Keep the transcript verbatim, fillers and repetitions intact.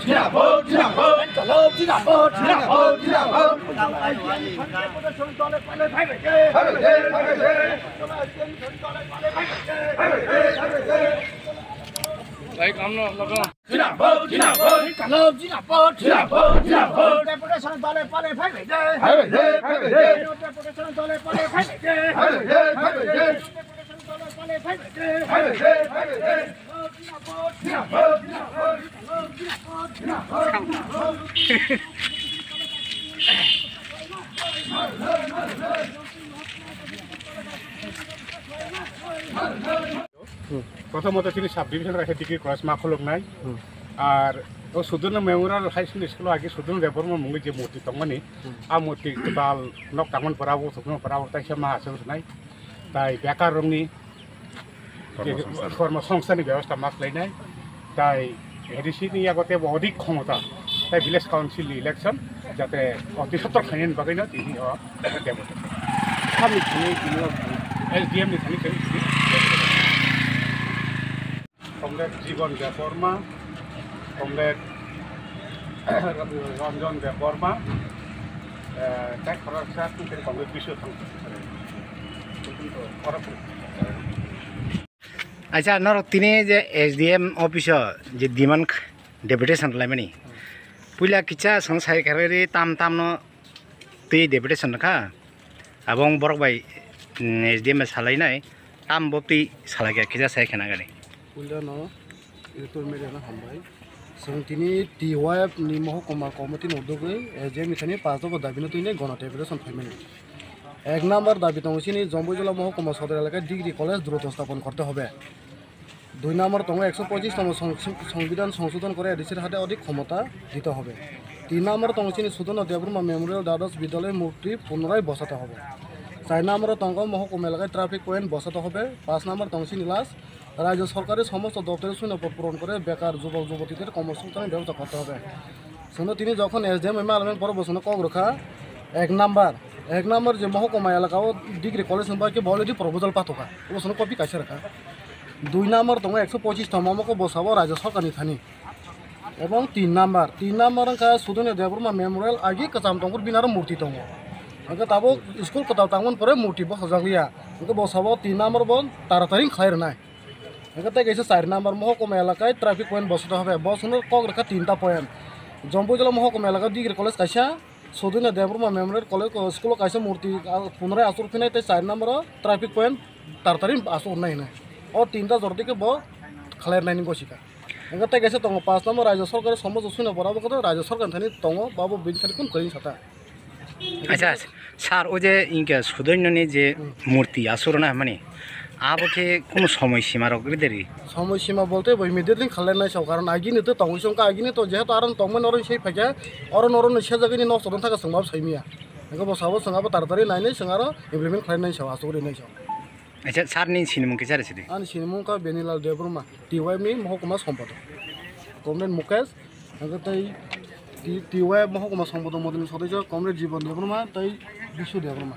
Dinapur, Dinapur. Dinapur, Dinapur, Dinapur. Dinapur, Dinapur. Dinapur, Dinapur. Dinapur, Dinapur. Deputation dole pale phai phai de. Phai phai de, phai phai de. Deputation dole pale phai phai de. Phai phai de, phai phai de. Deputation dole pale phai phai de. Phai phai de, phai phai de. Prothomot chini sub division kaisa degree college ma khuluknai. Hmm. Ar o Sudhir Memorial High School, school agi Sudhir Debbarma mungwi je murti tongmani, Hmm. a murti kwtal nok tangmani pora o, sokmani pora o, taisa ma aswk rwnai. Tai bekar rokni je Kormosongsthan. Kormosongsthanni bebostha ma khlainai. Tai A D C ni yago teibo odik khomota. Tai village council ni election jate oti sottor khainani bagwino tini o demo. Sabni thani tini o S D M ni thani tini. Comrade Jibon Debbarma, Comrade Ranjan Debbarma, eh, tei khoroksa tei Comrade Biswa Thangchuk. Acha, norok tini je S D M office o je demand deputation laimani, puila kicha song sai kharwi tam tam no twi deputation kha, abong borok bai, mm, S D M bai salainai, tam bo twi salai kha, kicha sai khana gani. Puila no electoral media no hambai. Chwng tini T Y F ni mohokuma committee ni udugwi, eh, je mithani pass dogo dabi no twinai gona deputation phaimani. Ek number dabi tongo chini Jomboijola mohokuma sodor elaka degree college durotastapon korte hobe. Dui number tongo ekso pochis tomo song-, songbidhan songsodhon kore A D C r hate odik khomota dite hobe. Tin number tongo chini Sudhir Debbarma Memorial Dados Vidyalaya murti punorai bosate hobe. Char number tongo mohokuma elaka traffic point bosate hobe. Panch number tongo chini last Rajyo sorkari somosto doptore suinapor puron kore bekar jubok jubotiter kormosongsthanni bebosta korte hobe. Chwngno tini jokhon S D M bai malaimani borok bo chwngno kok rwkha, ek number, ek number je mohokuma elaka o degree college hwnba khe bo already proposal pathokha, obo chwngno copy kaisa rwkha. Dui number tongo ekso pochis tongma, omo khe bo sabo Rajyo sorkarni thani. Ebong tin number, tin number wngkha Sudhir Debbarma Memorial agi kwcham tongphuru bini aro murti tongo. Hwnkhe tabuk school kwtal tangmani pore murti bosajak liya. Hwnkhe bo sabo tin number bo taratari khlai rwnai. Hwnkhe tei kaisa char number mohokuma elaka traffic point bosajak hobe. Bo chwngno kok rwkha tinta point. Jomboijola mohokuma elaka degree college kaisa, Sudhir Debbarma Memorial College, school o kaisa murti, ah, punorai achuk phinai tei char number o traffic point taratari achuk rwnai hwnwi. O tinta jora dikhe bo khlai rwnai hwnwi gosikha. Hwnkhe tei kaisa tongo, panch number Rajyo sorkari somosto suinapor, abo khe Rajyo sorkarni thani tongo, ba bo bini thani kunu kwrwi sata. Acha, sir, o je inke Sudoinoni je Hmm. murti asur na mani, abo khe kunu somoi sima rok ri deri? Somoi sima bolte bo immediately khalai nai sao, karon agini to tongwi songkha, agini to jehetu aron tongmani oro sei phaikha, oro noro ni sejagini nok chodon thaka chwng ma saimiya. Hwnkhe bo sabo chwng abo taratari nainai chwng aro implement khlai nai sao, asugri nai sao. Acha, sir ni sinimung kisa rw sidi? Ani sinimung kha Benilal Debbarma, T Y F ni mohokuma sompodok. Comrade Mukesh, hwnkhe tei T-, T Y F mohokuma sompodok modoni sodokyo Comrade Jibon Debbarma tei Bishu Debbarma.